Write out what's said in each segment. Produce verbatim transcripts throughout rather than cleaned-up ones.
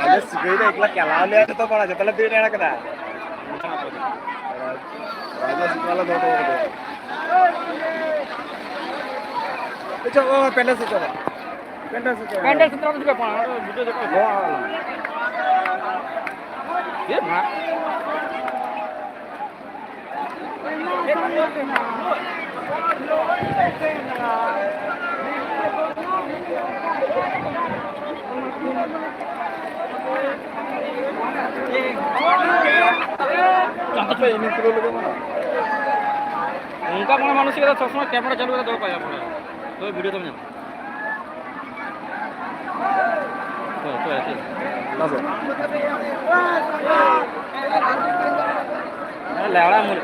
ᱟᱞᱮ ᱥᱤᱠᱟᱹᱨᱤ ᱫᱚ ᱮᱠᱞᱟ ᱪᱟᱞᱟᱣ ᱞᱮ ᱡᱚᱛᱚ ᱠᱚᱲᱟ, ᱡᱚᱛᱚ ᱞᱮ ᱫᱟᱹᱲ ᱮᱲ ᱠᱟᱫᱟ᱾ ᱨᱟᱡᱟ ᱥᱤᱠᱟᱹᱨᱤ ᱞᱮ ᱫᱚᱦᱚ ᱦᱚᱴᱚ ᱠᱟᱫᱟ᱾ ᱪᱚ, ᱚ, ᱯᱮᱱᱰᱮᱞ ᱥᱮᱫ ᱪᱚ᱾ ᱯᱮᱱᱰᱮᱞ ᱥᱮᱫ ᱪᱚ᱾ ᱯᱮᱱᱰᱮᱞ ᱥᱮᱫ ᱪᱚ, ᱵᱷᱤᱰᱤᱭᱳ ᱫᱮᱠᱷᱟᱣ᱾ ᱱᱚᱣᱟ ᱪᱮᱫ ᱢᱟ? ᱟᱯᱮ ᱤᱱᱟᱹ ᱯᱩᱨᱟᱹ ᱞᱮᱠᱟ ᱢᱟ᱾ ᱚᱱᱠᱟ ᱢᱟᱱᱮ ᱢᱟᱱᱚᱥᱤᱠ ᱫᱚ ᱥᱚᱵ ᱥᱚᱢᱚᱭ ᱠᱮᱢᱮᱨᱟ ᱪᱟᱹᱞᱩ ᱠᱟᱛᱮ ᱫᱚᱦᱚ ᱠᱟᱜ ᱦᱩᱭᱩᱜᱼᱟ᱾ ᱛᱚᱵᱮ ᱵᱷᱤᱰᱤᱭᱳ ᱫᱚᱢ ᱧᱟᱢᱟ᱾ ᱦᱳᱭ, ᱦᱳᱭ, ᱦᱳᱭ᱾ ᱵᱟᱥ᱾ ᱞᱮᱣᱲᱟ ᱢᱩᱞ᱾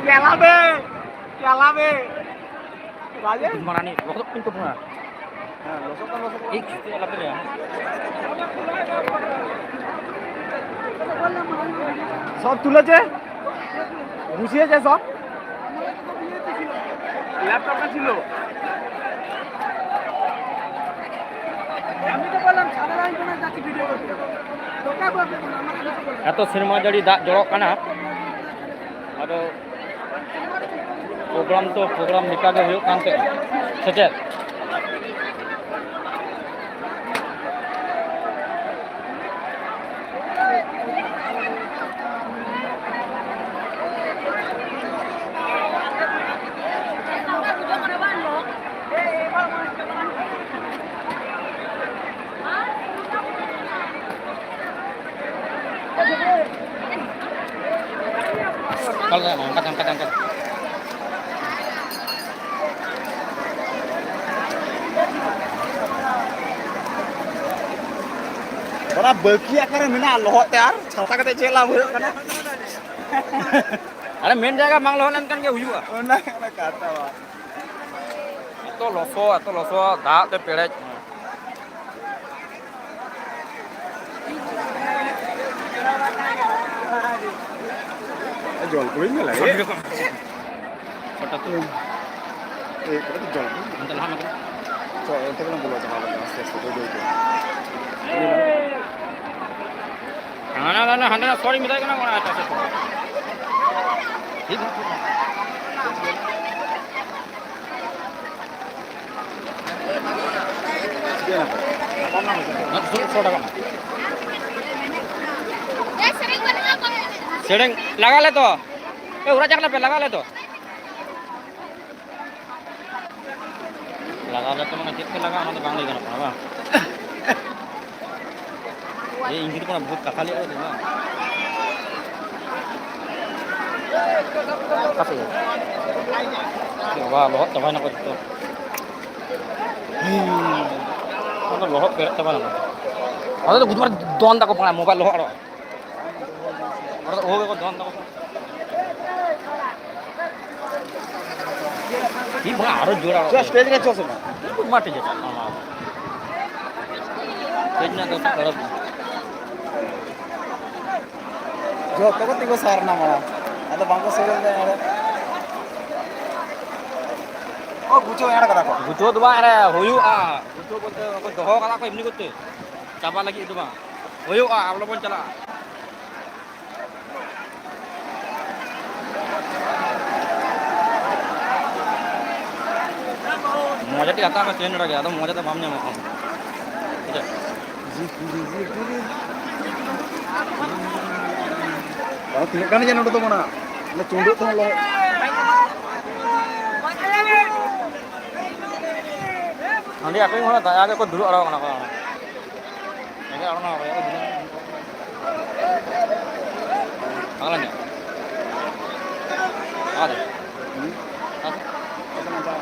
ᱪᱟᱞᱟᱣ ᱢᱮ, ᱪᱟᱞᱟᱣ ᱢᱮ᱾ ᱵᱟᱡᱮ? ᱢᱟᱨᱟᱱᱤ ᱞᱚᱥᱚᱫ ᱠᱚᱧ ᱛᱩᱯᱩᱱᱟ᱾ ᱦᱮᱸ, ᱞᱚᱥᱚᱫ ᱫᱚ ᱞᱚᱥᱚᱫ᱾ ᱮᱭ ᱠᱷᱤᱥᱴᱤ ᱟᱞᱟᱯᱮ ᱞᱟᱹᱭᱟ᱾ সব তুলেছে, গুছিয়েছে সব। ল্যাপটপটা ছিল। আমি তো বললাম সাদা লাইন করে যাচ্ছি ভিডিও করতে। দোকান করতে বললাম, আমাকে কিছু বললাম। ᱮᱛᱚ ᱥᱮᱨᱢᱟ ᱡᱟᱹᱲᱤ ᱫᱟᱜ ᱡᱚᱨᱚᱜ ᱠᱟᱱᱟ᱾ ᱟᱫᱚ ᱯᱨᱳᱜᱨᱟᱢ ᱛᱚ ᱯᱨᱳᱜᱨᱟᱢ ᱞᱮᱠᱟᱜᱮ ᱦᱩᱭᱩᱜ ᱠᱟᱱ ᱛᱟᱦᱮᱸᱫ, ᱥᱮ ᱪᱮᱫ? ᱚᱱᱠᱟ ᱫᱚ ᱵᱟᱝ, ᱚᱱᱠᱟ ᱫᱚ, ᱚᱱᱠᱟ ᱫᱚ, ᱚᱱᱠᱟ ᱫᱚ᱾ ᱚᱱᱟ ᱵᱟᱹᱠᱤ ᱚᱠᱟᱨᱮ ᱢᱮᱱᱟᱜᱼᱟ, ᱞᱚᱦᱚᱫ ᱛᱮ ᱟᱨ ᱪᱷᱟᱛᱟ ᱠᱟᱛᱮ ᱪᱮᱫ ᱞᱟᱵᱷ ᱦᱩᱭᱩᱜ ᱠᱟᱱᱟ? ᱟᱨᱮ ᱢᱮᱱ ᱡᱟᱭᱜᱟ ᱵᱟᱝ ᱞᱚᱦᱚᱫ ᱞᱮᱱᱠᱷᱟᱱ ᱜᱮ ᱦᱩᱭᱩᱜᱼᱟ᱾ ᱚᱱᱟ ᱠᱟᱱᱟ ᱠᱟᱛᱷᱟ ᱢᱟ᱾ ᱮᱛᱚ ᱞᱚᱥᱚᱫ, ᱮᱛᱚ ᱞᱚᱥᱚᱫ, ᱫᱟᱜ ᱛᱮ ᱯᱮᱨᱮᱡ᱾ ᱡᱚᱞ ᱠᱚ ᱦᱩᱭ ᱢᱮ ᱞᱟᱜᱮ᱾ ᱯᱷᱳᱴᱳ ᱛᱩᱞ᱾ ᱮᱭ, ᱠᱟᱹᱴᱤᱡ ᱡᱚᱞ ᱠᱚ᱾ ᱚᱱᱛᱮ ᱞᱟᱦᱟ ᱢᱮ᱾ ᱪᱚ, ᱚᱱᱛᱮ ᱜᱮᱞᱟᱝ ᱵᱚᱞᱚ ᱪᱟᱞᱟᱣ ᱞᱮᱱ ᱜᱮ, ᱟᱥᱛᱮ ᱟᱥᱛᱮ, ᱵᱟᱹᱭ ᱵᱟᱹᱭ ᱛᱮ᱾ ᱦᱟᱱᱟ, ᱦᱟᱱᱟ, ᱦᱟᱱᱟ, ᱦᱟᱱᱟ, sorry ᱢᱮᱛᱟᱭ ᱠᱟᱱᱟ, ᱚᱱᱟ ᱮᱴᱟᱜ ᱥᱮᱫ ᱠᱚ᱾ ᱴᱷᱤᱠ ᱜᱮᱭᱟ᱾ ᱥᱚ, ᱥᱚ ᱴᱟᱠᱟ ᱢᱟ᱾ ᱥᱮᱨᱮᱧ ᱞᱟᱜᱟᱣ ᱞᱮ ᱛᱚ᱾ ᱮ, ᱚᱲᱟᱜ ᱪᱟᱞᱟᱜ ᱯᱮ, ᱞᱟᱜᱟᱣ ᱞᱮ ᱛᱚ᱾ ᱞᱟᱜᱟᱣ ᱞᱮ ᱛᱚ, ᱢᱟᱱᱮ ᱪᱮᱫ ᱯᱮ ᱞᱟᱜᱟᱣᱟ, ᱚᱱᱟ ᱫᱚ ᱵᱟᱝ ᱞᱟᱹᱭ ᱜᱟᱱᱚᱜ ᱠᱟᱱᱟ, ᱵᱟᱝ? ᱮ, ᱤᱧ ᱡᱩᱫᱤ ᱠᱳᱱᱳ ᱵᱷᱩᱛ ᱠᱟᱛᱷᱟ ᱞᱟᱹᱭ ᱟᱠᱟᱫ ᱫᱚ, ᱵᱟᱝ? ᱚᱠᱟ ᱥᱮᱫ? ᱵᱟᱵᱟ, ᱞᱚᱦᱚᱫ ᱪᱟᱵᱟᱭᱮᱱᱟ ᱠᱚ ᱡᱚᱛᱚ᱾ ᱦᱩᱸ᱾ ᱚᱱᱟ ᱞᱚᱦᱚᱫ ᱯᱮᱨᱮᱡ ᱪᱟᱵᱟᱭᱮᱱᱟ᱾ ᱟᱫᱚ ᱵᱩᱫᱷᱵᱟᱨ ᱫᱚᱱ ᱫᱟᱠᱚ ᱵᱟᱝ, ᱢᱳᱵᱟᱭᱤᱞ ᱞᱚᱦᱚᱫ ᱟᱨᱚ᱾ ᱟᱨᱚ ᱳ ᱜᱮᱠᱚ ᱫᱚᱱ ᱫᱟᱠᱚ᱾ ᱴᱷᱤᱠ ᱵᱟᱝ, ᱟᱨᱚ ᱡᱳᱨ ᱟᱨᱚ᱾ ᱪᱚ, stage ᱨᱮ ᱪᱚ ᱥᱮ ᱢᱟ᱾ ᱴᱷᱤᱠ ᱢᱟ, ᱴᱷᱤᱠ ᱟᱪᱷᱮ, ᱢᱟ, ᱢᱟ᱾ Stage ᱨᱮᱱᱟᱜ ᱫᱚ ᱠᱷᱟᱨᱟᱯ ᱜᱮᱭᱟ᱾ ᱡᱚᱛᱚ ᱠᱚ ᱛᱤᱸᱜᱩ ᱥᱟᱨᱱᱟ ᱢᱟᱲᱟᱝ᱾ ᱟᱫᱚ ᱵᱟᱝ ᱠᱚ ᱥᱮᱨᱮᱧ ᱫᱟ ᱮᱸᱰᱮ᱾ ᱚ, ᱜᱩᱪᱷᱟᱹᱣ ᱮᱸᱰᱮ ᱠᱟᱫᱟ ᱠᱚ᱾ ᱜᱩᱪᱷᱟᱹᱣ ᱫᱚ ᱵᱟᱝ, ᱮᱸᱰᱮ ᱦᱩᱭᱩᱜᱼᱟ᱾ ᱜᱩᱪᱷᱟᱹᱣ ᱵᱚᱞᱛᱮ ᱚᱠᱚᱭ ᱫᱚᱦᱚ ᱠᱟᱫᱟ ᱠᱚ ᱮᱢᱱᱤ ᱠᱚᱛᱮ᱾ ᱪᱟᱵᱟ ᱞᱟᱹᱜᱤᱫ ᱫᱚ ᱵᱟᱝ᱾ ᱦᱩᱭᱩᱜᱼᱟ, ᱟᱵᱚ ᱵᱚᱱ ᱪᱟᱞᱟᱜᱼᱟ᱾ ᱢᱚᱡᱟ ᱴᱷᱤᱠ ᱦᱟᱛᱟᱣ ᱢᱮ, ᱪᱮᱱ ᱨᱮᱜᱮ, ᱟᱫᱚ ᱢᱚᱡᱟ ᱫᱚ ᱵᱟᱢ ᱧᱟᱢᱟ ᱮᱠᱷᱚᱱ᱾ ᱴᱷᱤᱠ ᱟᱪᱷᱮ? ᱵᱟᱝ, ᱛᱤᱱᱟᱹᱜ ᱜᱟᱱ ᱡᱮ ᱱᱚᱰᱮ ᱫᱚ ᱢᱮᱱᱟᱜᱼᱟ? ᱚᱱᱟ ᱪᱩᱸᱰᱩᱜ ᱛᱮᱦᱚᱸ ᱞᱚᱦᱚᱫ᱾ ᱦᱟᱺᱰᱤ ᱟᱹᱠᱷᱨᱤᱧ ᱦᱚᱲ ᱫᱟᱭᱟ ᱜᱮᱠᱚ ᱫᱩᱲᱩᱵ ᱟᱲᱟᱣ ᱠᱟᱱᱟ ᱠᱚ᱾ ᱨᱮᱸᱜᱮᱡ ᱦᱚᱲ ᱢᱟ ᱵᱟᱠᱚ ᱫᱩᱲᱩᱵ᱾ ᱵᱟᱝ ᱞᱟᱸᱡᱟ? ᱚᱠᱟᱨᱮ? ᱦᱩᱸ? ᱚᱠᱟ ᱥᱮᱫ?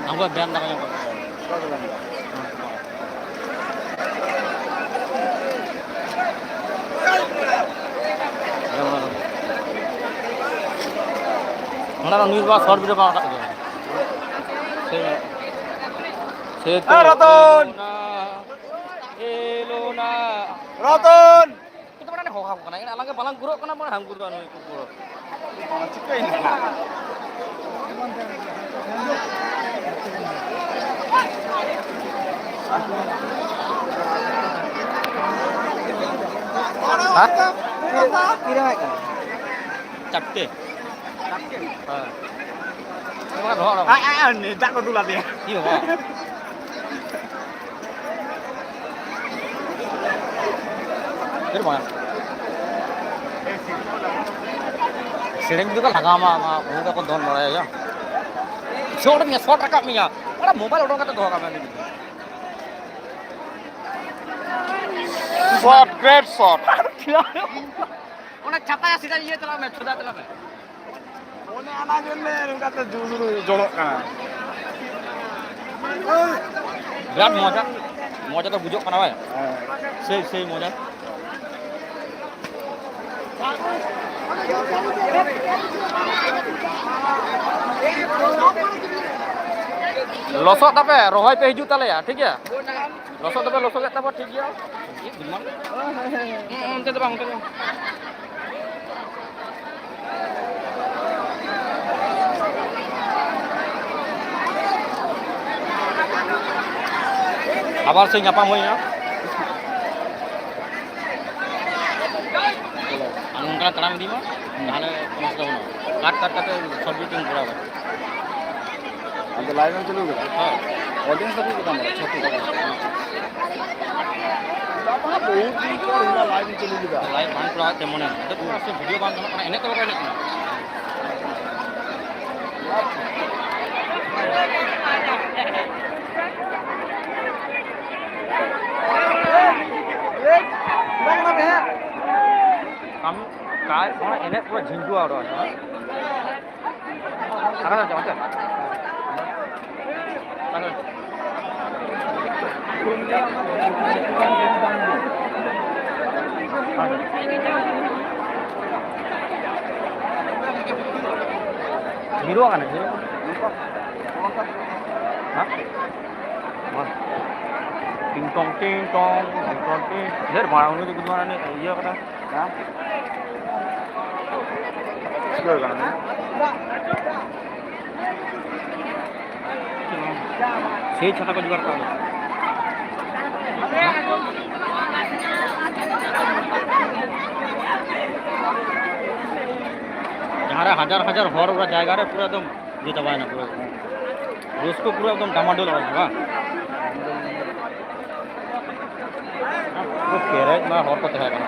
ᱟᱵᱚᱣᱟᱜ ᱵᱮᱭᱟᱢ ᱫᱟᱠᱟ ᱧᱟᱢ ᱠᱟᱛᱮ᱾ ᱚᱠᱟ ᱥᱮᱫ ᱞᱟᱸᱡᱟ? ᱦᱮᱸ, ᱚᱱᱟ ᱫᱚ᱾ ᱚᱱᱟ ᱫᱚ ᱱᱤᱭᱩᱡᱽ ᱵᱟ ᱥᱚᱨᱴ ᱵᱷᱤᱰᱤᱭᱳ ᱵᱟᱝ ᱨᱟᱠᱟᱵ ᱜᱮᱭᱟ᱾ ᱥᱮ, ᱥᱮ ᱛᱚ ᱦᱮᱸ, ᱨᱚᱛᱚᱱ! ᱮᱞᱳ ᱱᱟ, ᱮᱞᱳ ᱱᱟ᱾ ᱨᱚᱛᱚᱱ! ᱠᱤᱱᱛᱩ ᱢᱟᱱᱮ ᱦᱚᱦᱚ ᱟᱠᱚ ᱠᱟᱱᱟ, ᱟᱞᱟᱝ ᱜᱮ ᱵᱟᱞᱟᱝ ᱜᱩᱨᱚᱜ ᱠᱟᱱᱟ, ᱢᱟᱱᱮ ᱦᱟᱝ ᱜᱩᱨᱚᱜᱼᱟ ᱱᱩᱭ ᱠᱚ ᱯᱩᱨᱟᱹ᱾ ᱪᱤᱠᱟᱹᱭᱮᱱᱟ? ᱦᱮᱸ? ᱛᱤᱨᱮᱢ ᱦᱮᱡ ᱠᱟᱱᱟ? ᱪᱟᱨᱴᱮ᱾ ᱦᱮᱸ᱾ ᱟᱡ, ᱟᱡ, ᱟᱡ, ᱫᱟᱜ ᱠᱚ ᱫᱩᱞ ᱟᱫᱮᱭᱟ᱾ ᱤᱭᱟᱹ ᱵᱟᱵᱟ᱾ ᱪᱮᱫ ᱵᱟᱝ? ᱥᱮᱨᱮᱧ ᱡᱩᱫᱤ ᱠᱚ ᱞᱟᱜᱟᱣ ᱟᱢᱟ, ᱟᱢᱟ, ᱩᱱᱤ ᱫᱚᱠᱚ ᱫᱚᱱ ᱵᱟᱲᱟᱭᱟ᱾ ᱥᱚᱴ ᱢᱮᱭᱟ, ᱥᱚᱴ ᱨᱟᱠᱟᱵ ᱢᱮᱭᱟ᱾ ᱚᱱᱟ ᱢᱳᱵᱟᱭᱤᱞ ᱚᱰᱚᱠ ᱠᱟᱛᱮ ᱫᱚᱦᱚ ᱠᱟᱜ ᱢᱮ᱾ Shot, great shot. ᱚᱱᱟ ᱪᱷᱟᱛᱟ ᱥᱤᱫᱷᱟ ᱤᱭᱟᱹ ᱪᱟᱞᱟᱜ ᱢᱮ, ᱪᱷᱩᱫᱟ ᱪᱟᱞᱟᱜ ᱢᱮ᱾ ᱚᱱᱮ ᱚᱱᱟ ᱜᱮᱞᱮ ᱱᱚᱝᱠᱟ ᱛᱮ ᱡᱩᱞᱩ ᱡᱚᱲᱚᱜ ᱠᱟᱱᱟ᱾ ᱵᱤᱨᱟᱴ ᱢᱚᱡᱟ, ᱢᱚᱡᱟ ᱫᱚ ᱵᱩᱡᱷᱟᱹᱜ ᱠᱟᱱᱟ ᱵᱟᱭ? ᱦᱮᱸ᱾ ᱥᱮᱭ, ᱥᱮᱭ ᱢᱚᱡᱟ᱾ ᱞᱚᱥᱚᱫ ᱛᱟᱯᱮ, ᱨᱚᱦᱚᱭ ᱯᱮ ᱦᱤᱡᱩᱜ ᱛᱟᱞᱮᱭᱟ, ᱴᱷᱤᱠ ᱜᱮᱭᱟ? ᱞᱚᱥᱚᱫ ᱫᱚᱯᱮ ᱞᱚᱥᱚᱫᱮᱫ ᱛᱟᱵᱚ, ᱴᱷᱤᱠ ᱜᱮᱭᱟ? ᱦᱩᱸ, ᱚᱱᱛᱮ ᱫᱚ ᱵᱟᱝ, ᱚᱱᱛᱮ ᱫᱚ ᱵᱟᱝ᱾ ᱟᱵᱟᱨ ᱥᱮ ᱧᱟᱯᱟᱢ ᱦᱩᱭᱱᱟ᱾ ᱟᱨ ᱱᱚᱝᱠᱟ ᱛᱟᱲᱟᱢ ᱤᱫᱤ ᱢᱟ, ᱛᱟᱦᱞᱮ ᱠᱳᱱᱳ ᱚᱥᱩᱵᱤᱫᱷᱟ ᱵᱟᱹᱱᱩᱜᱼᱟ᱾ ᱠᱟᱴ ᱠᱟᱴ ᱠᱟᱛᱮ ᱥᱚᱵ ᱠᱤᱪᱷᱩᱢ ᱠᱚᱨᱟᱣ ᱫᱟᱲᱮᱭᱟᱜᱼᱟ᱾ ᱟᱫᱚ live ᱮᱢ ᱪᱟᱹᱞᱩ ᱠᱮᱫᱟ? ᱦᱮᱸ᱾ Audience ᱫᱚ ᱪᱮᱫ ᱞᱮᱠᱟ ᱢᱮᱱᱟᱜᱼᱟ? ᱪᱷᱟᱹᱛᱩ ᱠᱚ? ᱵᱟᱵᱟ, ᱵᱚᱦᱩᱛ ᱫᱤᱱ ᱯᱚᱨ ᱤᱧ ᱢᱟ live ᱤᱧ ᱪᱟᱹᱞᱩ ᱠᱮᱫᱟ᱾ Live ᱵᱟᱝ ᱠᱚᱨᱟᱣ ᱛᱮ ᱢᱚᱱᱮ ᱦᱚᱭ᱾ ᱱᱤᱛᱚᱜ ᱯᱩᱨᱟᱹ ᱥᱮ video ᱵᱟᱝ ᱜᱟᱱᱚᱜ ᱠᱟᱱᱟ, ᱮᱱᱮᱡ ᱛᱮ ᱵᱟᱠᱚ ᱮᱱᱮᱡ ᱠᱟᱱᱟ᱾ ᱟᱢ ᱠᱟᱭ ᱚᱱᱟ ᱮᱱᱮᱡ ᱯᱩᱨᱟᱹ ᱡᱷᱤᱸᱡᱩᱣᱟ ᱚᱰᱚᱠ ᱮᱱᱟ᱾ ᱦᱤᱨᱳ ᱠᱟᱱᱟ, ᱦᱤᱨᱳ᱾ ᱦᱮᱸ? ᱢᱟ᱾ ᱴᱤᱝ ᱴᱚᱝ, ᱴᱤᱝ ᱴᱚᱝ, ᱴᱤᱝ ᱴᱚᱝ, ᱴᱤᱝ᱾ ᱰᱷᱮᱨ ᱢᱟᱲᱟᱝ ᱩᱱᱤ ᱫᱚ ᱠᱤᱱᱛᱩ ᱚᱱᱟ ᱤᱭᱟᱹ ᱠᱟᱫᱟ᱾ ᱦᱮᱸ? ᱪᱤᱠᱟᱹ ᱠᱟᱱᱟ ᱩᱱᱤ? ᱥᱮᱭ ᱪᱷᱟᱛᱟ ᱠᱚ ᱡᱚᱜᱟᱲ ᱠᱟᱜᱼᱟ᱾ ᱡᱟᱦᱟᱸ ᱨᱮ ᱦᱟᱡᱟᱨ ᱦᱟᱡᱟᱨ ᱦᱚᱲ ᱚᱱᱟ ᱡᱟᱭᱜᱟ ᱨᱮ ᱯᱩᱨᱟᱹ ᱮᱠᱫᱚᱢ ᱤᱭᱟᱹ ᱪᱟᱵᱟᱭᱮᱱᱟ, ᱯᱩᱨᱟᱹ ᱨᱟᱹᱥᱠᱟᱹ ᱯᱩᱨᱟᱹ ᱮᱠᱫᱚᱢ ᱰᱟᱢᱟᱰᱳᱞ ᱟᱠᱟᱱᱟ ᱵᱟᱝ? ᱯᱩᱨᱟᱹ ᱯᱮᱨᱮᱡ ᱢᱟ ᱦᱚᱲ ᱠᱚ ᱛᱟᱦᱮᱸ ᱠᱟᱱᱟ᱾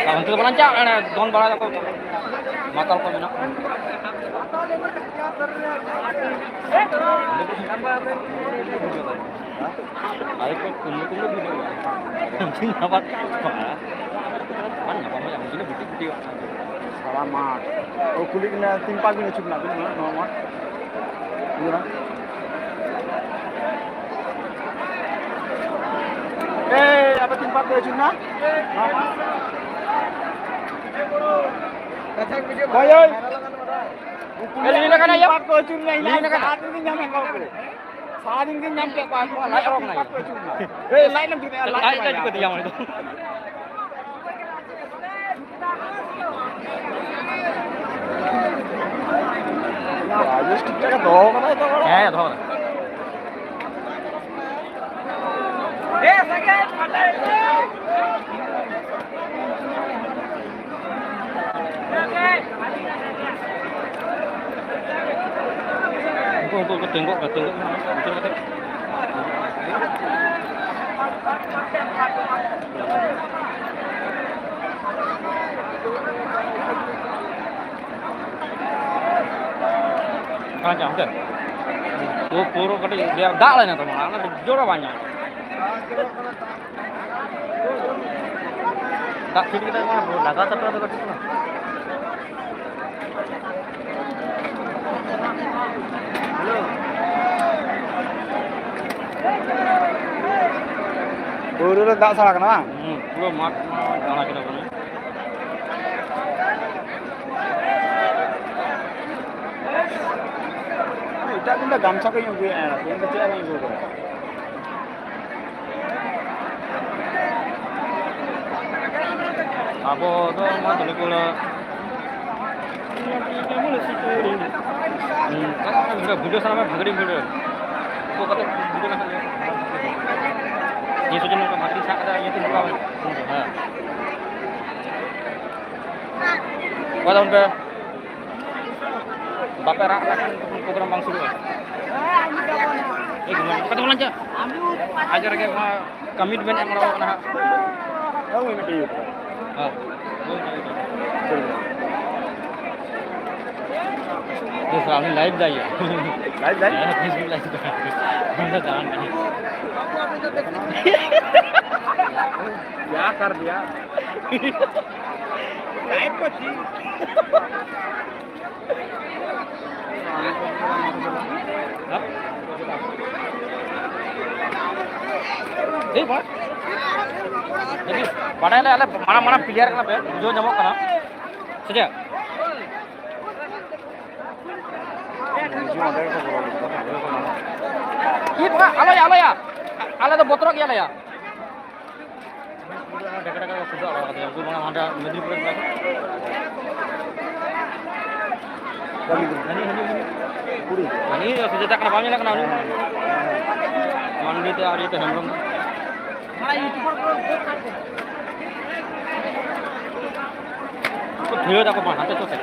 ᱟᱨ ᱚᱱᱛᱮ ᱫᱚ ᱵᱟᱞᱟᱝ ᱪᱟᱜ, ᱚᱱᱮ ᱫᱚᱱ ᱵᱟᱲᱟᱭ ᱫᱟᱠᱚ, ᱢᱟᱛᱟᱞ ᱠᱚ ᱢᱮᱱᱟᱜ ᱠᱚᱣᱟ᱾ ᱟᱨᱮ ᱠᱚ ᱠᱩᱢᱵᱽᱲᱩ ᱠᱩᱢᱵᱽᱲᱩ ᱵᱷᱤᱰᱤᱭᱳ᱾ ᱟᱵᱟᱨ ᱵᱟᱝ ᱧᱟᱯᱟᱢ ᱦᱩᱭᱩᱜᱼᱟ, ᱢᱤᱫ ᱫᱤᱱ ᱵᱷᱤᱰᱤᱭᱳ, ᱵᱷᱤᱰᱤᱭᱳ᱾ ᱥᱟᱨᱟ ᱢᱟᱴᱷ᱾ ᱚ, ᱠᱩᱞᱤ ᱠᱤᱱᱟ, ᱛᱤᱱ ᱯᱟᱠ ᱵᱤᱱ ᱟᱹᱪᱩᱨ ᱮᱱᱟ ᱟᱹᱵᱤᱱ ᱱᱚᱣᱟ, ᱱᱚᱣᱟ ᱢᱟᱴᱷ? ᱤᱭᱟᱹ ᱱᱟ᱾ ᱮᱭ, ᱟᱯᱮ ᱛᱤᱱ ᱯᱟᱠ ᱯᱮ ᱟᱹᱪᱩᱨ ᱮᱱᱟ? ᱱᱚᱣᱟ ᱢᱟᱴᱷ? ᱦᱳᱭ, ᱦᱳᱭ᱾ ᱩᱱᱠᱩ ᱞᱤᱧ ᱞᱟᱜᱟᱱᱟ, ᱛᱤᱱ ᱯᱟᱠ ᱠᱚ ᱟᱹᱪᱩᱨ ᱮᱱᱟ, ᱤᱱᱟᱹ ᱞᱤᱧ ᱞᱟᱜᱟᱱᱟ᱾ ᱥᱟᱨ ᱨᱮᱜᱮ ᱧᱟᱢᱮᱫ ᱠᱚᱣᱟ ᱠᱚ᱾ ᱥᱟᱨᱤᱧ ᱜᱮ ᱧᱟᱢ ᱠᱮᱫ ᱠᱚᱣᱟ, ᱩᱱᱠᱩ ᱞᱟᱡ ᱚᱰᱚᱠ ᱮᱱᱟ᱾ ᱞᱟᱡ ᱞᱟᱡ ᱞᱟᱡ ᱡᱩᱫᱤ ᱞᱟᱡ ᱞᱟᱡ ᱪᱟᱵᱟᱭᱟ᱾ ᱪᱤᱠᱟᱹᱛᱮ ᱧᱟᱢ ᱦᱩᱭᱩᱜᱼᱟ? ᱨᱟᱡᱮᱥ ᱴᱷᱤᱠ ᱴᱷᱟᱠ ᱮ ᱫᱚᱦᱚ ᱠᱟᱫᱟᱭ ᱛᱚ, ᱵᱟᱲᱟ? ᱦᱮᱸ, ᱫᱚᱦᱚ ᱠᱟᱫᱟ᱾ ᱩᱱᱠᱩ, ᱩᱱᱠᱩ ᱠᱚ ᱛᱤᱸᱜᱩᱜ ᱠᱟᱱᱟ, ᱛᱤᱸᱜᱩᱜ ᱠᱟᱱᱟ, ᱵᱩᱡᱷᱟᱹᱣ ᱠᱟᱛᱮ᱾ ᱟᱪᱪᱷᱟ, ᱚᱱᱛᱮ᱾ ᱛᱚ, ᱯᱩᱨᱟᱹ ᱠᱟᱹᱴᱤᱡ ᱫᱟᱜ ᱞᱮᱱᱟ ᱛᱚ, ᱚᱱᱟ ᱡᱳᱨ ᱵᱟᱝ ᱧᱟᱢ᱾ ᱫᱟᱜ ᱯᱷᱤᱴ ᱠᱟᱛᱮ ᱢᱟ ᱞᱟᱜᱟᱣ ᱛᱟᱯᱮ ᱫᱚ ᱠᱟᱹᱴᱤᱡ ᱠᱟᱱᱟ᱾ ᱦᱮᱞᱳ᱾ ᱯᱩᱨᱟᱹ ᱨᱮ ᱫᱟᱜ ᱥᱟᱲᱟ ᱠᱟᱱᱟ, ᱵᱟᱝ? ᱦᱩᱸ, ᱯᱩᱨᱟᱹ ᱢᱟᱴᱷ ᱫᱟᱬᱟ ᱠᱮᱫᱟ ᱵᱚᱱ᱾ ᱮᱴᱟᱜ ᱫᱤᱱ ᱫᱚ ᱜᱟᱢᱪᱷᱟ ᱠᱚᱧ ᱟᱹᱜᱩᱭᱟ, ᱛᱮᱦᱮᱧ ᱫᱚ ᱪᱮᱫ ᱦᱚᱸ ᱵᱟᱹᱧ ᱟᱹᱜᱩ ᱠᱟᱫᱟ᱾ ᱟᱵᱚ ᱫᱚ ᱱᱚᱣᱟ ᱫᱚᱞᱤᱠᱚᱲᱟ᱾ ᱦᱩᱸ, ᱵᱷᱤᱰᱤᱭᱳ ᱥᱟᱱᱟ ᱢᱮ, ᱵᱷᱟᱜᱽᱲᱤ ᱵᱷᱤᱰᱤᱭᱳ᱾ ᱠᱚ ᱠᱟᱛᱮ ᱵᱷᱤᱰᱤᱭᱳ ᱞᱮᱠᱷᱟᱱ ᱜᱮ᱾ ᱱᱤᱭᱟᱹ ᱥᱚᱡᱚᱱ ᱱᱚᱝᱠᱟ ᱵᱷᱟᱜᱽᱲᱤ ᱥᱟᱵ ᱠᱟᱫᱟ, ᱤᱭᱟᱹ ᱛᱮ ᱱᱚᱝᱠᱟ᱾ ᱦᱮᱸ᱾ ᱚᱠᱟ ᱛᱟᱵᱚᱱ ᱯᱮ? ᱵᱟᱯᱮ ᱨᱟᱜ ᱞᱮᱠᱷᱟᱱ ᱯᱨᱳᱜᱨᱟᱢ ᱵᱟᱝ ᱥᱩᱨᱩᱜᱼᱟ᱾ ᱮᱭ ᱜᱚᱢᱠᱮ, ᱚᱠᱟ ᱛᱮᱵᱚᱱ ᱞᱟᱧᱪᱟ? ᱟᱡ ᱨᱮᱜᱮ ᱱᱚᱣᱟ ᱠᱚᱢᱤᱴᱢᱮᱱᱴ ᱮᱢ ᱨᱚᱲ ᱠᱟᱱᱟ ᱦᱟᱸᱜ᱾ ᱦᱮᱸ, ᱩᱱᱤ ᱢᱤᱫᱴᱤᱡ ᱤᱭᱟᱹ ᱠᱟᱱᱟ᱾ ᱦᱮᱸ᱾ ᱵᱮᱥ, ᱟᱵᱤᱱ ᱞᱟᱭᱤᱵᱷ ᱫᱟᱭ ᱭᱟ? ᱞᱟᱭᱤᱵᱷ ᱫᱟᱭ? ᱦᱮᱸ, Facebook ᱞᱟᱭᱤᱵᱷ ᱫᱟᱭ᱾ ᱚᱸᱰᱮ ᱫᱟᱬᱟᱱ ᱠᱟᱱᱟ᱾ क्या कर दिया? लाइव को थी। ᱴᱷᱤᱠ ᱵᱟᱝ? ᱵᱟᱰᱟᱭ ᱞᱮ ᱟᱞᱮ ᱢᱟᱨᱟᱝ ᱢᱟᱨᱟᱝ ᱯᱞᱮᱭᱟᱨ ᱠᱟᱱᱟ ᱯᱮ, ᱵᱩᱡᱷᱟᱹᱣ ᱧᱟᱢᱚᱜ ᱠᱟᱱᱟ᱾ ᱥᱮ ᱪᱮᱫ? ᱤᱧ ᱫᱚ ᱟᱞᱚᱭᱟ, ᱟᱞᱚᱭᱟ᱾ ᱟᱞᱮ ᱫᱚ ᱵᱚᱛᱚᱨᱚᱜ ᱜᱮᱭᱟᱞᱮ ᱭᱟ᱾ ᱰᱷᱮᱠᱟ ᱰᱷᱮᱠᱟ ᱠᱚ ᱥᱩᱫᱷᱟᱹ ᱟᱲᱟᱜ ᱠᱟᱫᱮᱭᱟ᱾ ᱩᱱᱠᱩ ᱢᱟ ᱦᱟᱸᱰᱮ ᱢᱮᱫᱽᱱᱤᱯᱩᱨ ᱨᱮ ᱢᱮᱱᱟᱜ ᱠᱚᱣᱟ᱾ ᱦᱟᱹᱱᱤ, ᱦᱟᱹᱱᱤ, ᱦᱟᱹᱱᱤ᱾ ᱦᱟᱹᱱᱤ ᱥᱩᱡᱟᱛᱟ ᱠᱟᱱᱟ, ᱵᱟᱝ ᱧᱮᱞ ᱠᱟᱱᱟ ᱩᱱᱤ? ᱢᱟᱱᱰᱤ ᱛᱮ ᱟᱨ ᱤᱭᱟᱹ ᱛᱮ ᱦᱮᱢᱵᱨᱚᱢ᱾ ᱩᱱᱠᱩ ᱵᱷᱤᱲ ᱫᱟᱠᱚ ᱵᱟᱝ, ᱦᱟᱱᱛᱮ ᱪᱚ ᱥᱮ᱾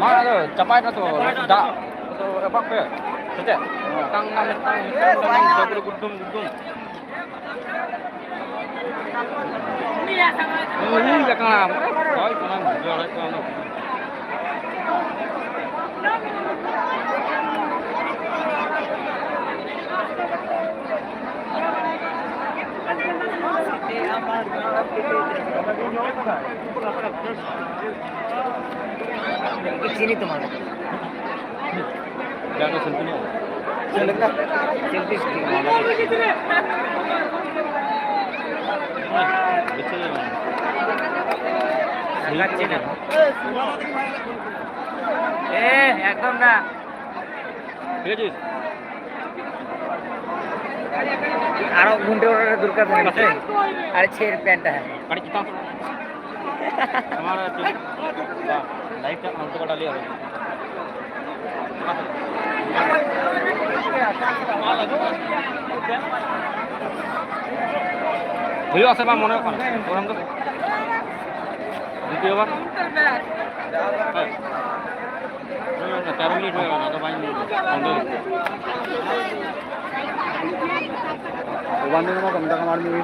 ᱢᱟ, ᱟᱫᱚ ᱪᱟᱵᱟᱭᱮᱱᱟ ᱛᱚ, ᱫᱟᱜ ᱛᱚ ᱮᱢᱟᱜ ᱯᱮ, ᱥᱮ ᱪᱮᱫ? ᱢᱤᱫᱴᱟᱝ ᱱᱟ ᱢᱤᱫᱴᱟᱝ, ᱢᱤᱫᱴᱟᱝ ᱱᱟ ᱢᱤᱫᱴᱟᱝ, ᱰᱩᱵᱩᱨ ᱜᱩᱰᱩᱢ ᱜᱩᱰᱩᱢ᱾ ᱩᱱᱤ ᱜᱮ ᱠᱟᱱᱟ, ᱦᱳᱭ, ᱠᱟᱱᱟ, ᱵᱩᱡᱷᱟᱹᱣ ᱫᱟᱲᱮᱭᱟᱜ ᱠᱟᱱᱟ᱾ ᱪᱤᱱᱤ ᱛᱚᱢᱟᱨ᱾ ᱪᱮᱞᱯᱤᱥ ᱴᱤ᱾ ᱮ, ᱮᱠᱫᱚᱢ ᱱᱟ᱾ ᱴᱷᱤᱠ ᱟᱪᱷᱮ? ᱟᱨᱚ ᱜᱷᱩᱱᱴᱮ ᱚᱲᱟᱜ ᱨᱮ ᱫᱚᱨᱠᱟᱨ ᱛᱟᱦᱮᱸ ᱠᱟᱱᱟ ᱥᱮ? ᱟᱨ ᱪᱷᱮᱨ ᱯᱮᱱᱴ ᱛᱟᱦᱮᱸ᱾ ᱠᱟᱹᱴᱤᱡ ᱪᱮᱛᱟᱱ ᱥᱮᱫ᱾ ᱱᱚᱣᱟ ᱨᱮ ᱴᱷᱤᱠ᱾ ᱵᱟ, ᱞᱟᱭᱤᱴ ᱴᱟᱜ ᱚᱱᱛᱮ ᱠᱚ ᱰᱟᱞᱤᱭᱟ᱾ ᱦᱩᱭᱩᱜᱼᱟ ᱥᱮ ᱵᱟᱝ ᱢᱚᱱᱮ ᱦᱩᱭᱩᱜ ᱠᱟᱱᱟ ᱯᱨᱳᱜᱨᱟᱢ ᱫᱚ? ᱫᱤᱛᱤᱭᱚ ᱵᱟᱨ? ᱦᱮᱸ᱾ ᱛᱮᱨᱚ ᱢᱤᱱᱤᱴ ᱦᱩᱭ ᱟᱠᱟᱱᱟ, ᱟᱫᱚ ᱵᱟᱹᱧ ᱵᱚᱱᱫᱚ ᱞᱮᱫᱟ᱾ ᱵᱟᱝ ᱧᱮᱞᱚᱜ ᱠᱟᱱᱟ, ᱢᱮᱛᱟᱜ ᱠᱟᱱᱟ ᱟᱨ ᱢᱤᱫ ᱢᱤᱱᱤᱴ᱾